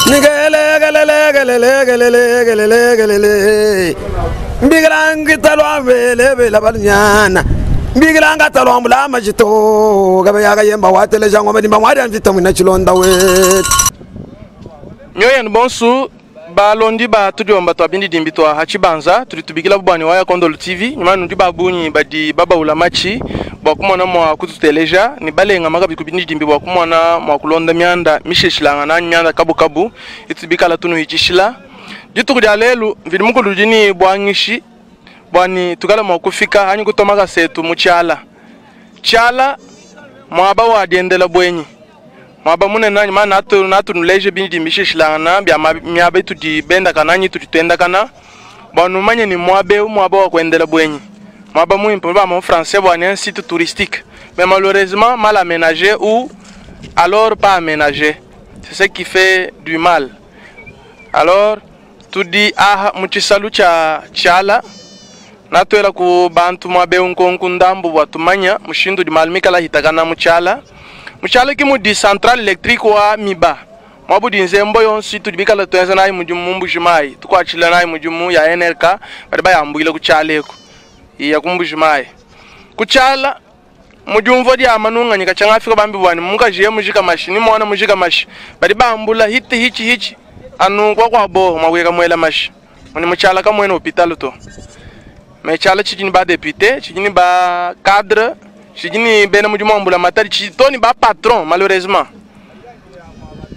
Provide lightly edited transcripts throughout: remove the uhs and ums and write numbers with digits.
Nikelekelekelekelekelekelekelele mbikila ngitalwa velevela valinyana mbikila ngatalwa mbulama cito kave yakayemba wateleja ngoma dimba mwaria mvita mwina chilonda wetu. Mioyo yenu bonsu balondi ba tudiomba tua bindidimbi tua hachibanza tudi tubikila bubwani wa Yakondolo TV nyuma nudi babunyi badi babaula machi bua kumona mua kututeleja ni balenga makabi ku bindidimbi bua kumona mua kulonda mianda misheshilangana mianda kabukabu itubikala tunuhitshishila dituku dia lelu mvidi mukulu udi ni buangishi bwani tukala mua kufika anyi kutoma kasetu mu tshiala tshiala muaba wa diendela buenyi mwaba munene anyi mana natu natunuleje bindi mishishilangana bya miaba itudi bendakana anyi tudi tuendakana bua numanye ni muaba eu muaba wa kuendela buenyi muaba muimpe ba mu français bua ni un site touristique mais malheureusement mal aménagé ou alors pas aménagé, c'est ce qui fait du mal. Alors tudi aha mu tshisalu tshia tshiala natuela ku bantu muaba eu nkonku ndambu bua tumanya mushindu udi malu mikala ahitakana mu tshiala. Mu tshiala ki mudi centrale électrique wa Miba muaba udi nzembo yonso itudi bikala tuenza nayi mudimu mu Mbuji-Mayi tukuatshila nayi mudimu ya NRK badi bayambuila ku tshiala eku iya ku Mbuji-Mayi ku tshiala mu diumvua dia manunganyi katshia ngafika bambi buani mukaji ye mujika mashi ni muana mujika mashi badi bambula hiti hitshi hitshi anu kwa kwa bo mua kuika muela mashi muni mu tshiala kamuena hôpital to mais tshiala tshidi ni ba député tshidi ni ba cadre tshidi ni bena mudimu wa mbulamatadi tshidi to ni ba patron malheureusement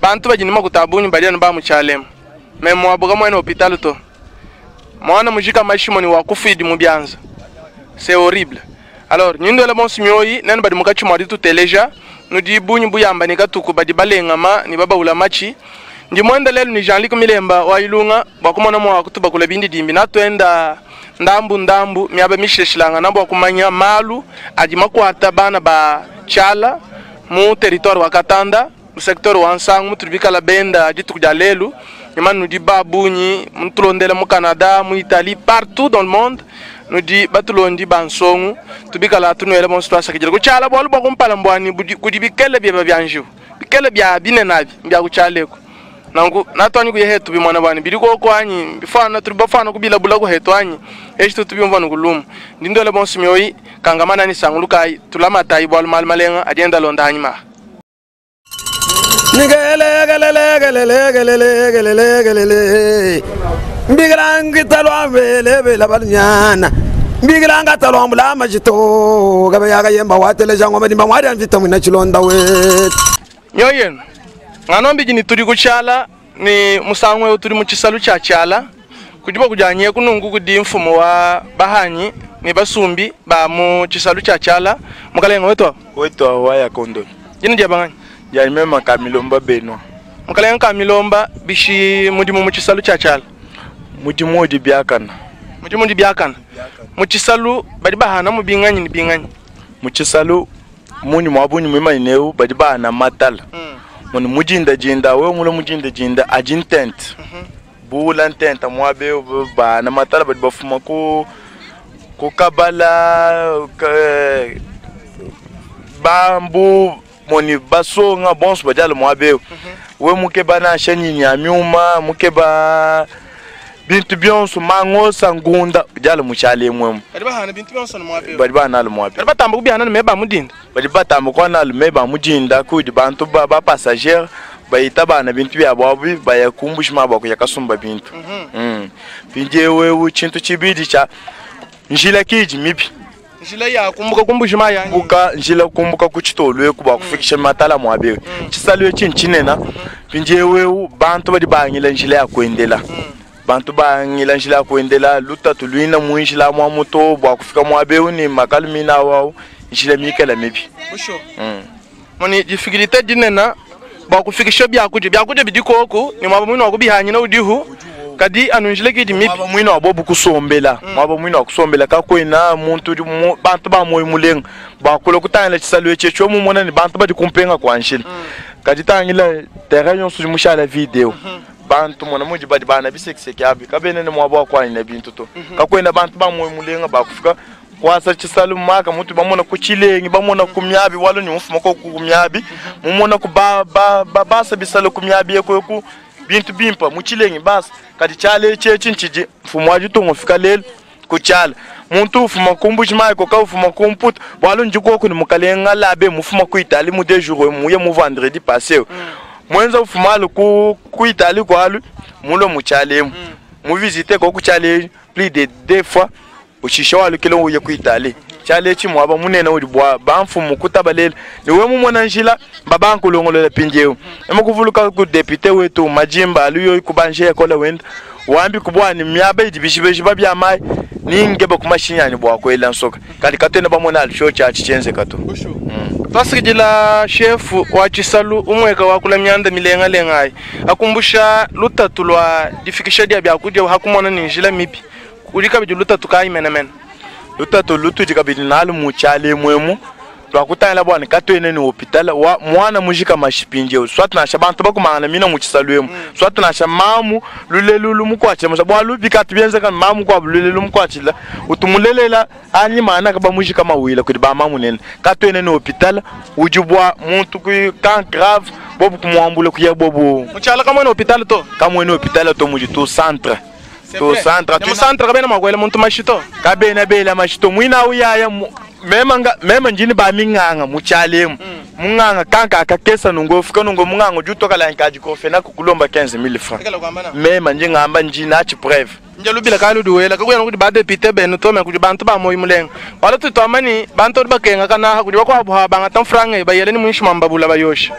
bantu badi ni makuta a bungi badi anu ba mu tshiala emu mais muabu kamuena hôpital to muana mujika mashi moni wa kufuidi mu bianza c'est horrible. Alors nyinduela bonso mioyi nenu badi mukatshi mua dituteleja nudi bunyi buyamba ne katuku badi balengama ne babaula matshi ndi muenda lelu ni Jean-Luc Milemba wa Ilunga bua kumona mua kutubakula bindidimbi natuenda ndambu ndambu miaba mishilashilangana bua kumanya malu adi makuata bana ba tshiala mu territoire wa Katanda mu secteur wa Nsangu mutudi bikala benda dituku dia lelu nyuma nudi ba bunyi mutulondela mu Canada mu Italie partout dans le monde nudi batulondi ba nsongu tubikala tunuela bonso tuasakidila ku tshiala bualu bua kumpala mbuani budi kudi bikele bieba bia njiwu bikele bia binene abi mbia ku tshiala eku nanku natuanyi kuya hetu bimona buani bidi koko anyi bifana tudi bafana kubilabula ku hetu anyi eshi tutu biumvua nukulumu ndi nduela bonso mioyi kangamana ni sangulukayi tulamatayi bualu malu malenga adi enda londa anyima. Nikelekelekelekelekelekelekelekele mbikila ngitalwa velevela valinyana mbikila ngatalwa mbulama cito kave yakayemba wateleja ngoma dimba mwaria mvita mwina chilonda wetu. Mioyo yenu ng'anombi ni tuli kuchala ni musangu eu tuli mu tshisalu tshia tshiala kudi bakujanye kunungu kudi mfumu wa bahanyi ni basumbi ba mu tshisalu tshia tshiala mukalenga wetu wetu wa Yakondolo jina dia banganyi ya mema Kamilomba Benoit mukalenga Kamilomba bishi mudimu mu tshisalu tshia tshiala mudimu udi biakana mudimu udi biakana mu tshisalu badi bahana mu binganyi ni binganyi mu tshisalu muni mwabunyi mwimanyineu badi bahana matala muni mujinda jinda we mula mujinda jinda adi ntente bula ntente mwabe bahana matala badi bafuma ku kukabala bambu moni basonga bonso badiala mwabe we mukeba na shanyi nyamyuma mukeba bintu byonso mangosa ngunda diala muchale mwemu badi bahana bintu byonso no mwabe badi bahana mwabe badi batamba kubihana meba mudinda badi batamba kwana meba mudinda kudi bantu ba ba passager bayita bana bintu byabo abi bayakumbushima bako yakasumba bintu pinjewe chintu chibidi cha njila kiji mibi njila ya kumbuka kumbushima ya kumbuka njila kumbuka kuchitolwe kuba kufikisha matala mwabe chisalwe chinchinena pinjewe bantu badi bangila njila ya kuendela bantu bangila njila ya kuendela lutatu luina munjila mwa muto bwa kufika mwabe ni makalumina wao njila mikala mibi busho moni difficulté dinena bwa kufikisha byakuja bidikoku ni mwaba mwino wakubihanyina udihu kadi anunjile kidi mibi mwaba mwino abobu kusombela mwaba mwino akusombela kakwena muntu bantu ba moyo mulenga bakula kutangila chisalwe checho mumona ni bantu badi kumpenga kwa njila kadi tangila terrain yonso mushala video bantu mona muji badi bana bisekiseke abi kabene ne mwaba wakwanyina bintu to kakwena bantu ba moyo mulenga bakufika kwasa chisalu maka mutu bamona kuchilengi bamona kumyabi walo ni mufuma ko kumyabi mumona ku ba ba basa bisalo kumyabi yeko ku Bintu bimpa mu Tshilengi basa kadi tshiala etshi etshi ntshidi mfumu wa ditunga ufika lelu ku tshiala. Muntu ufuma ku Mbuji-Mayi koka ufuma ku Mputu bualu ndi koku ne mukalenga Labe mufuma ku Italie mu deux jours emu muye mu vendredi passe eu. Muenza ufuma alu ku ku Italie kualu mulue mu tshiala emu. Mu visite koku tshiala etshi plus de deux fois ushisha walukila uye ku Italie. Tshiala etshi muaba munene udi bua bamfumu kutabalela ne wewe mumona njila mbabankulongolola mpindieu. Emu kuvuluka ku depute wetu Madjimba alu yoyi kubanja ekola wenda wambi kubua ne miaba idi bijibejiba bia mayi ni ngeba ku mashinyi anyi bua kuela nsoka kadi katuena bamona alu tshiotshi atshi tshienzeka to. Twasakidila chef wa tshisalu umweka wakula mianda milengalenga ayi akumbusha lutatu lua difikisha dia biakudia hakumona ne njila mibi udi kabidi lutatu kayi menemene. Lutatu lutudi kabidi nalu mu tshiala emu emu twakutangila bua ne katuena ne hopital wa mwana mujika mashi mpindieu soit nansha bantu bakumangana mina mu tshisalu emu soit nansha mamu lulelu lumukuatshila musa bualu bikatu bienzeka mamu kuabu lulelu lumukuatshila utumulelela anyi mana kaba mujika mawila kudi ba mamu nene katuena ne hopital udi bua muntu ku cas grave bobu kumuambula kuya bobu mu tshiala kamwena hopital to kamwena hopital to mudi tu centre to centre mu centre kabena mua kuela muntu mashi to kabena bela mashi to muina uyaya mema nga mema njini ba minganga mu tshiala emu munganga kanka akakesa nungu ofika nungu munganga udi utokala nkadi kofena kukulomba 15000 francs mema nji ngamba nji nachi preuve njalubila kali udi wela kakuyana kuti badepite benu to me kudi bantu ba moyi mulenga wala tutwamani bantu odi bakenga kanaha kudi bakuabu ha bangata mfranga bayele ni mwinshi mwa mbabula bayosha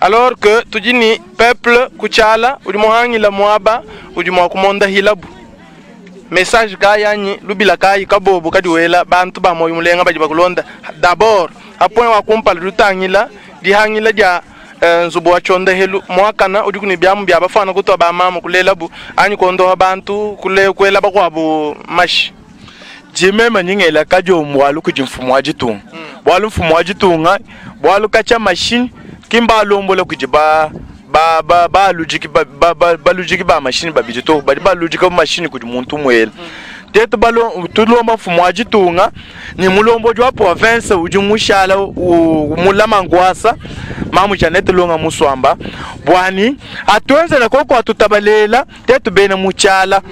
alors que tudi ni peuple kutshiala udi muhangila muaba udi mua kumonda hilabu message kayi anyi lubila kayi kabobo kadi wela bantu ba moyi mulenga badi bakulonda d'abord a point wa kumpala lutangila dihangila dia nzubu wa tshondehelu muakana udi kuni biamu bia bafana kutwa ba mama kulelabu anyi kondoha bantu kule kuela bakuabu mashi jimema nyingela kadi omwalu kudi mfumu wa ditunga bualu mfumu wa ditunga bualu katshia mashini kimba alombola kudi ba ba ba baludiki ba ba ba baludiki ba mashini babidi to badi baludika mashini kudi muntu muela tetu balo tulomba mfumu wa ditunga ni mulombodi wa province udi mushala mulama ngwasa mamu Janete Longa Muswamba bwani atwenzela koko atutabalela tetu bena mutshala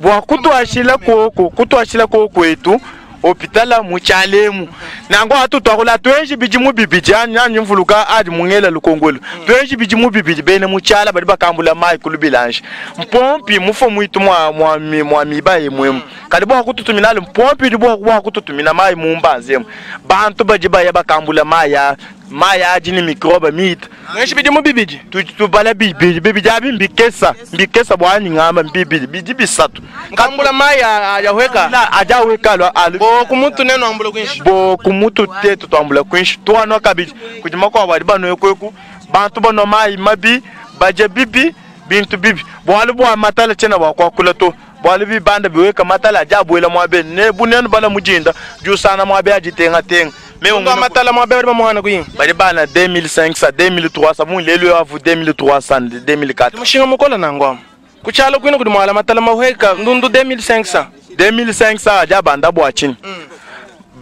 bua kutwashila koko kutwashila koko etu hopitala mutshalemu nango atutwakola twenji bidi mubibidi anyi mvuluka adi mungela lukongolo twenji bidi mubibidi bene mutshala badi bakambula mai kulubilanje mpompi mufo mwitu mwa mwa mwa miba yemwemu kadi bua kututumina ali mpompi di bua kututumina mai mumbanzemu bantu badi baya bakambula mai ya mai adi ni microbe mita mwenshi bidi mubibidi tubala bibidi bibidi abi mbikesa mbikesa bua nyingamba mbibidi bidi bisatu kambula mai ajaweka ajaweka alo bo kumutu neno ambula kwinshi bo kumutu tetu twambula kwinshi twanwa kabidi kudi makwabo badi banwe kweku bantu banwa mai mabi baje bibi bintu bibi bualu bua matala tshena bua kuakula to bualu bibanda biweka matala ajabwela mwabe ne bunenu bala mujinda jusana mwabe ajitenga tenga mais on matala mwabe badi bamuhana kuyinga badi bana 2500 2300 mu lelu avu 2300 2004 mushinga mukola nangwa kutshala kwina kudi mwala matala mahweka ndundu 2500 2500 ajabanda bua chini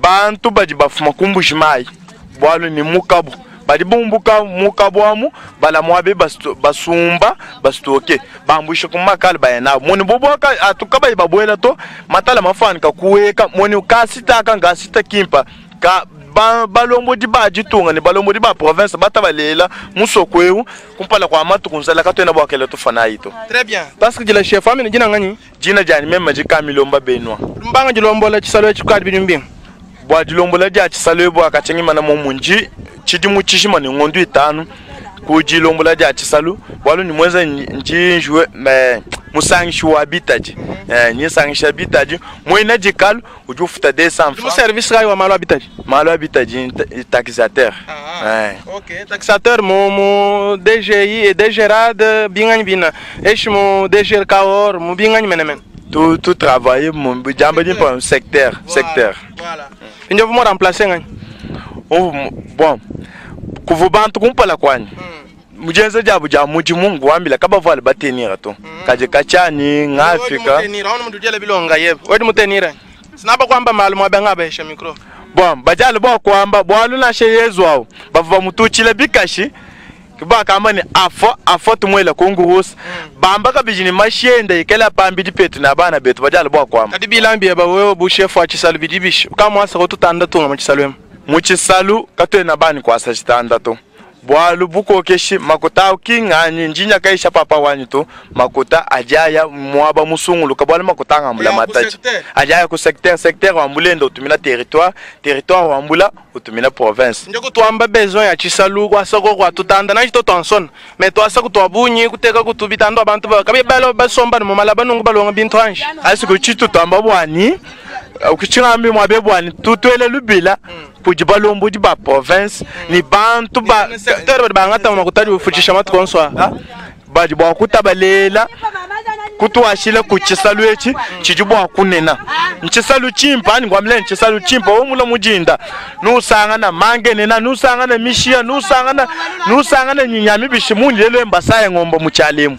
bantu badi bafuma kumbushi mai bualu ni mukabu badi bumbuka mukabu amu bala mwabe basumba bastoke bambusha kumakala bayana moni boboka atuka babwela to matala mafanika kuweka moni kasita kanga sita kimpa ka balombodi ba ditunga ne balombodi ba province batabalela musoko eu kumpala kwa matu kunzala katwena bwakela tufana ito. Très bien. Parce que jila chef amene jina ngani? Jina jani mema jikamilomba Benwa. Mbanga jilombola chisalo chikadi binyumbi. Bwa jilombola ja chisalo bwa kachengi mana mumunji chidimu chishima ni ngondu itanu kujilombola ja chisalu bwalu ni mweza njinjwe me musangishi wa bitaji. Nyisangisha bitaji mwena jikalu ujufuta 200 francs. Mu service rayo wa malo bitaji. Malo bitaji taxateur. OK, taxateur mo mo DGI et DGRAD bingani bina. Esh mo DGRKOR mo bingani menemen. Tout tout travailler mon jamba ni pa secteur secteur. Voilà. Ndio mo remplacer ngani. Oh bon. Kuvu bantu kumpala kwani. Mujenza jabu ja muji Mungu wambila kaba vale batenira to. Kaje kachani ngafika. Mutenira ono mudujele bilonga yebo. Wedi mutenira. Sinaba kwamba malumu abanga besha micro. Bon, bajalo bo kwamba bwalu na sheyezo awo. Bava mutuchile bikashi. Bakamba ne afua afua tumuela ku nkurusa. Bamba kabidi ne mashi ende ikale pambidi petu na bana betu badi bua kuamba. Kadi bilambi eba wewe bu chef wa tshisalu bidi bishi ukamuasa ko tutanda tunga mu tshisalu emu. Mu tshisalu katuena bani kuasa tshitanda to. Bualu bukokeshi makuta awu ki nganyi njinya kaisha papa wanyi to makuta adi aya muaba musunguluka bualu makuta angambula Ya ku mataji secteur. adi aya ku secteur, secteur wambula enda utumina territoire, territoire wambula utumina province. Nje kutuamba besoin ya tshisalu kuasa ko kwa tutanda nanji to twansona me twasa kutwa bunyi kuteka kutu bitanda abantu ba kabi balo basomba mu malaba nungu balonga bintu anji. Asi kuchitu twamba bwani kuchirambi mwabe bwani tutwele lubila kudi balombodi ba province ni bantu ba secteur badi bangata makuta adi ufutshisha matuku onso a. Ha? Badi bua kutabalela kutuashila ku tshisalu etshi tshidi bua kunena ntshisalu tshimpa ani ngwamile ntshisalu tshimpa womula mujinda nusangana mangenena nusangana mishiya nusangana nusangana nyinyami bishi mundi lelo embasaya ngomba mukyalemu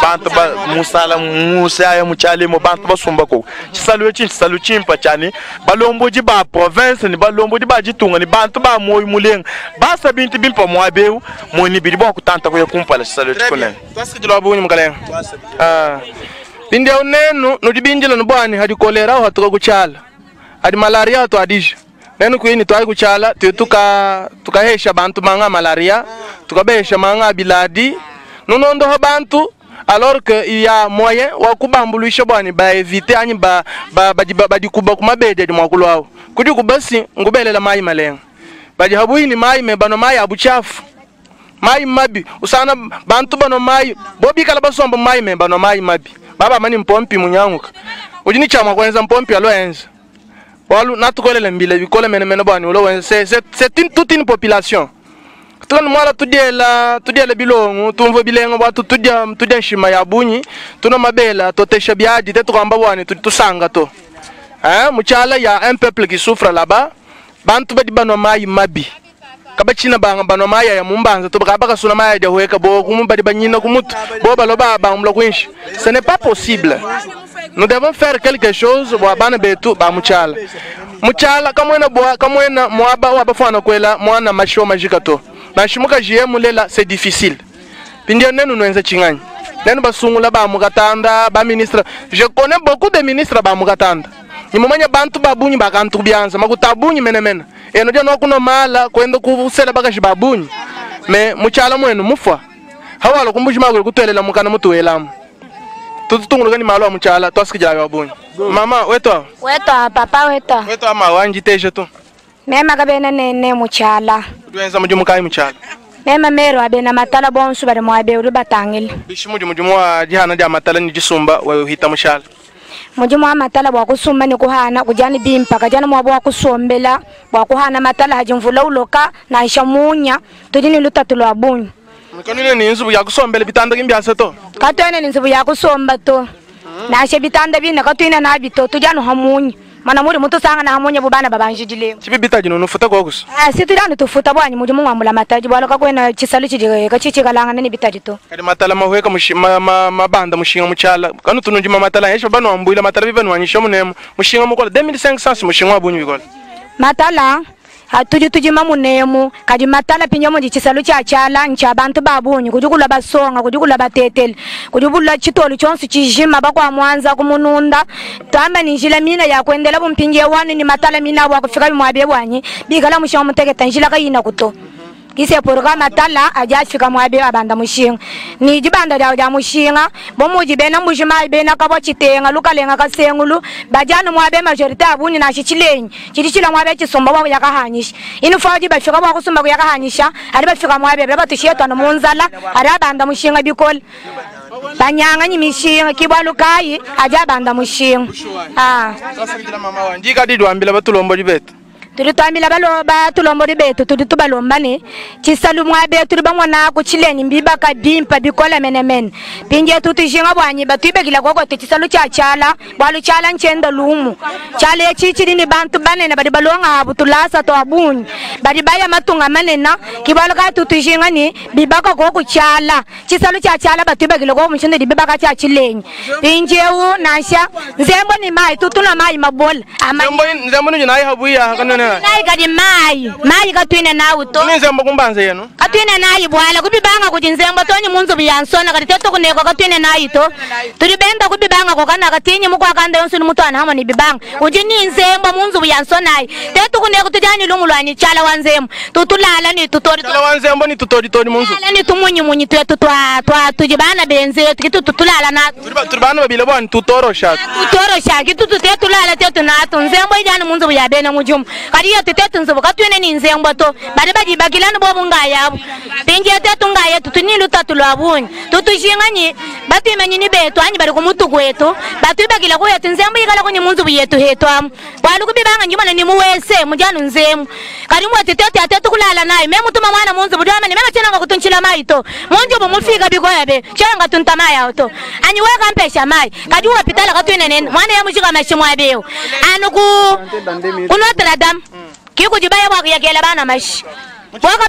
bantu ba musala musaya mukyalemu bantu basumba ko tshisalu etshi ntshisalu tshimpa tshani balombodi ba province ni balombodi ba ditunga ni bantu ba moyo mulenga basa bintu bimpa muabeu moni bidi bua kutanta kuya kumpala tshisalu etshi kunene. Twasikidilwa bunyi mukalenga. Ah. Pindieu nenu nudi bindila nubwani hadi kolera aho hatuka kuchala hadi malaria twadisha nenu kwini twai kuchala tuye tuka tukahesha bantu manga malaria tukabehesha manga biladi nunondoha bantu alors que il y a moyen wa kubambuluisha bwani ba éviter anyi ba ba badi badi kuba kumabede adi mwakulu awo kudi kubasi ngubelela mai malenga badi habuini mai me bano mai abuchafu mai mabi usana bantu bano mai bobikala basomba mai me bano mai mabi baba mani mpompi munyanguka udi ni chama kwenza mpompi alo enza walu natukolele mbile bikole mene mene bwani ulo wenza c'est c'est une toute une population tukani mwala tudiela tudiela bilongo tumva bilengo bwatu tudia tudia nshima ya bunyi tuno mabela totesha biadi te tukamba bwani tudi tusanga to hein muchala ya un peuple qui souffre là-bas bantu badi banwa mai mabi kabachina banga banwa mai ya mumbanza to bakaba kasuna mai ya hueka bo kumu badi banyina kumutu bo baloba bangumla kwinshi. Ce n'est pas possible, nous devons faire quelque chose bwa bana betu ba muchala muchala kamwena bwa kamwena mwaba wabafwana kwela mwana masho majika to nashimuka jiye mulela c'est difficile. Pindio nenu nwenze chinganyi nenu basungula ba mukatanda ba ministre, je connais beaucoup de ministres ba mukatanda nimumanya bantu babunyi bakantu byanza makuta bunyi menemene eno dia nokuno mala kwenda kusela bakashi babunyi me muchala mwenu mufwa hawala kumbuji magulu kutwelela mukana mutuwelamu tututunguluka ni malo wa muchala twasikijala babunyi mama weto. Weto papa weto. Weto ama wanji teje tu. Mema kabena nene muchala. Tuenza mudimu kai muchala? Mema mero abena matala bonsu bari mwabe uri batangile. Bishi mudimu mudimu wa jihana dia matala ni jisumba wa hita muchala. Mudimu wa matala bwa kusumba ni kuhana kujani bimpa kajana mwabo wa kusombela bwa kuhana matala haji mvula uloka na ishamunya tudini lutatu lwa bunyi. Mkanune ni nzubu ya kusombela bitanda kimbyasa to. Katwene ni nzubu ya kusomba to. Na she bitanda bina katwina na bito tujano hamunyi. Mana muri mutu sanga na hamunye bubana babanjidile. Chibi bitaji no nufuta kokus. Ah si tudano tufuta bwanyi mudimu wa mula mataji bwalo kakwena chisalu chidi kachichi kalanga nani bitaji to. Kadi matala mahweka mushi ma, ma, mabanda mushinga muchala kanu tununji ma matala yesho bano ambuila matala biba nwanyisha munemo mushinga mukola 2500 mushinga wabunyi bikola. Matala hatuji tujima munemu kadi matala pinyo muji chisalu cha chala ncha bantu babunyi kujukula basonga kujukula batetele kujubula chitolu chonsu chijima bakwa mwanza kumununda tamba ni njila mina ya kuendela bumpinje wanu ni matala mina wa kufika mwabe bwanyi bigala mushinga mutegeta njila kayina kuto kise poruka matala ajafika mwabe abanda mushinga ni jibanda lya lya mushinga bomuji bena mbushima bena kabo chitenga lukalenga kasengulu bajana mwabe majorité abunyi na chichilenyi chilichila mwabe chisomba wa yakahanyisha inu faji bafika wa kusumba yakahanyisha ari bafika mwabe batushietwa no munzala ari abanda mushinga bikol banyanga ni mishinga kibwalukai ajabanda mushinga ah Sasa kila mama wanje kadi dwambila batulombo dibetu. Tuli twambila baloba tulombo dibetu tudi tubalomba ni chisalu mwabe tuli bamwana kuchileni mbibaka bimpa bikola menemene pinje tutujinga bwanyi batwibekila koko tichisalu cha chala bwalu chala nchenda lumu chala echichili ni bantu banene badi balonga abu tulasa to abunyi badi baya matunga manena kibalo ka tutujinga ni bibaka koko chala chisalu cha chala batwibekila koko mshinde dibibaka cha chilenyi pinje u nansha nzembo ni mai tutuna mai mabola ama Nzembo nzembo ni nayi habuya kanene. Katuina. Nayi kadi mai mai katuina nawu to. Ni nzembo kumbanza yenu. Katuina nayi bwala kubibanga kuti nzembo tonyi munzubu ya nsona kati teto kuneko katuina nayi to. Tuli benda kubibanga kokana katinyi mukwakanda yonse ni mutwana hamwe ni bibanga. Uji ni nzembo munzubu ya nsona ayi. Teto kuneko tujani lumulwani chala wa nzembo. Tutulala ni tutori. Chala wa nzembo ni tutori tori munzu. Tulala ni tumunyi munyi twetu twa twa tujibana benze kitu tutulala na Tuli bana babile bwani tutorosha. Tutorosha kitu tutetulala tetu natu nzembo ijani munzubu ya bena mujumu. Kadi yetu tetu nzubu katwine ni nzembo to. Bali badi bakilana bobu ngayabo. Pinje tetu ngayetu tuni lutatu lwa bunyi. Tutujinganyi batuimanyi ni betu anyi bali kumutu kwetu. Batubakila kwetu nzembo ikala kunyi munzubu yetu hetu amu. Bwalu kubibanga njimana ni muwese mujanu nzemu. Kadi mwetu tetu atetu kulala naye. Memu tuma mwana munzubu dwama ni mema chenanga kutunchila maito. Munjubu mufika bikoya be. Chenanga tuntamaya to. Anyi weka mpesha mai. Kadi wapitala katwine nene. Mwana ya mushika mashimo abeo. Anu ku Notre Dame. Kikujibaya bwa kuyakela bana mashi. Bwaka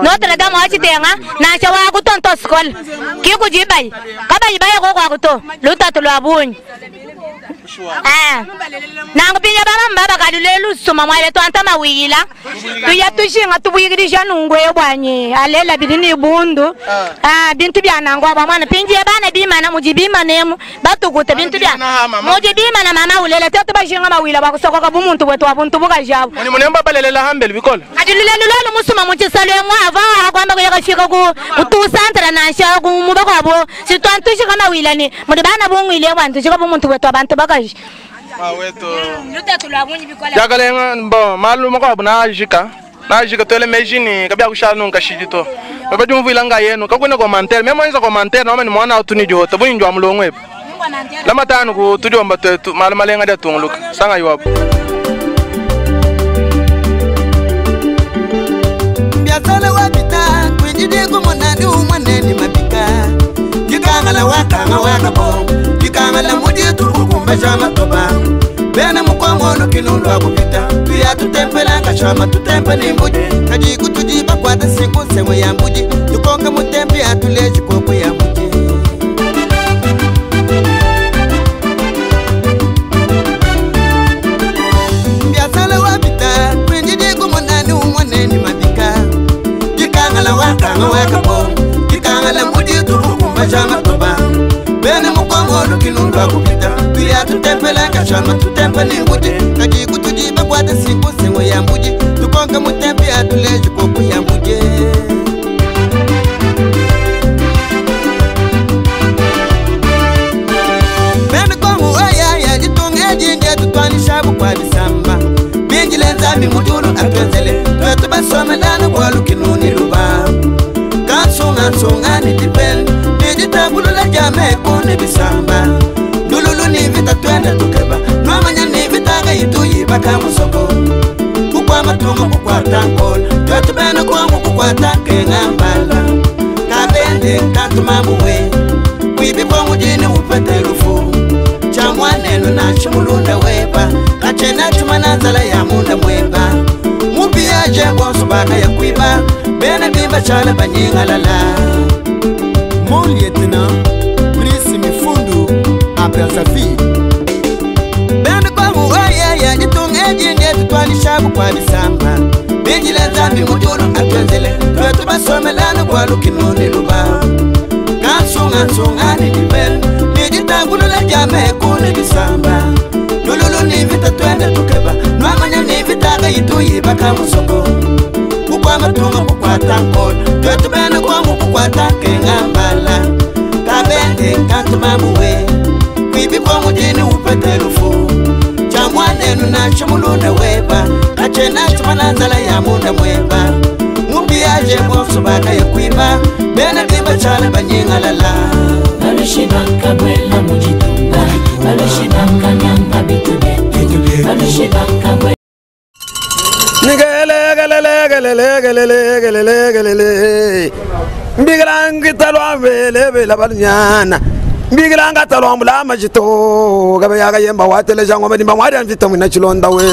Notre Dame wachitenga na cha wa kutonto school. Kikujibai. Kaba ibaya kwa kwa kuto. Lutatu lwa bunyi. Nangu pinya baba mbaba kalule lusuma mwale twanta mawila. Tuya tushinga tubuyigirisha nungwe bwanyi. Alela bidini bundu. Bintu bya nangu aba mwana pinje bana bimana mujibima nemu batukute bintu bya. Mujibima na mama ulela tetu bashinga mawila bakusokoka bumuntu bwetu abuntu bukajabo. Muni munemba balelela hambele bikola. Kadulule lulu musuma muchisalo mwa ava kwamba kuyakashika ku kutusantra na sha ku mubako sitwantushika mawila ni mudibana bungwile bantu shika bumuntu bwetu abantu bakaji. Weto. Jagalenga bon malu mako abuna jika. Na jika tole mejini kabya kushana nunka shidito. Baba jumvila nga yenu kakuna commentaire memo inza commentaire na mani mwana utuni jota bunyi njwa mulongwe. Lama tano ku tudiomba tetu malu malenga dia tunguluka sanga iwapo. Biasala wapita kwijidi kumona ni umwane ni mabika. Kikangala wakanga wakapo kikangala mujitu kukumbasha matoba. Bena mukongo kinundwa kupita tuya tutempela kashama tutempe ni mbuji kajiku tujiba kwa siku sewe ya mbuji tukonga mutempe atule chikoko ya mbuji. Biasala wapita kwijidi kumona ni umwane ni mabika. Kikangala wakanga wakapo kikangala mujitu kukumbasha matoba. Bena mukongo kinundwa kupita tuya tutempela kashama tutempe ni mbuji kajiku tujiba kwa siku sewe ya mbuji tukonga mutempe atule chikoko ya mbuji. Bena kongo aya ya jitunge jinje tutwanisha bukwa bisamba binjile nzambi mutulu atwenzele twetu basomelana kwa lukinuni luba kansunga nsunga ni tipel nijitangulula jame kuni bisamba lululu ni vita twende tukeba nwamanya ni vita gaituyi bakamusoko kukwa matungo kukwa tankola twetu bena kwangu kukwa tankengambala kabende katumambuwe wibi kwangu jini upete lufu chamwaneno na chimulunda weba kachena chumana nzala ya munda mweba mubiyaje bonso baka ya kwiba bena bimba chala banyingalala. Mon lieutenant Brice Mifundu à Brazzaville. Bena kwangu aya ya jitunge jinje tutwanisha bukwa bisamba binjile nzambi mutulu atwenzele twetu basomelana kwa lukinuni luba kansunga nsunga ni dibel nijitangulula jame kuni bisamba lululu ni vita twende tukeba nwamanya ni vita gaituyi bakamusoko kukwa matungo kukwa tankola twetu bena kwangu kukwa tankengambala kabende kantumamuwe kwibi kwangu jini upete lufu chamwanenu na chimulunda weba kachena chumana nzala ya munda mweba mubiyaje bonso baka ya kwiba bena bimba chala banyingalala. Balushibaka bwela mujitunga balushibaka nyanga bitu betu balushibaka bwela Nigele gele gele gele gele gele gele Mbigilanga talwa vele vele balinyana Mbigilanga talwa mbula majito gabe yaga yemba watele jango madimba mwari mvita mwina chilonda we.